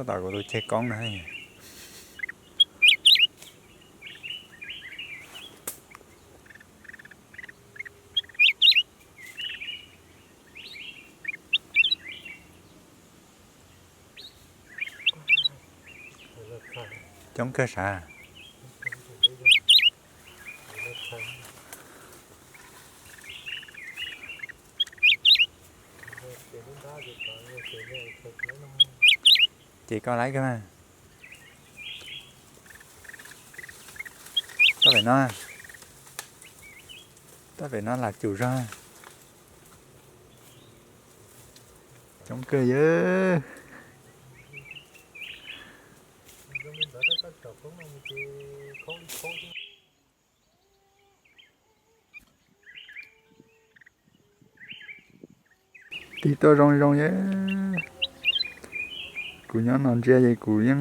Tom kuv tus ceg koob na. Coob kawg sav. Ces koj laib kawg mas. Toj pem no, toj pem no lam cum zog. Coob kawg yawg. Tig tuaj zoo zoo yawg. Kuv nyob no ntsia ces kuv yeej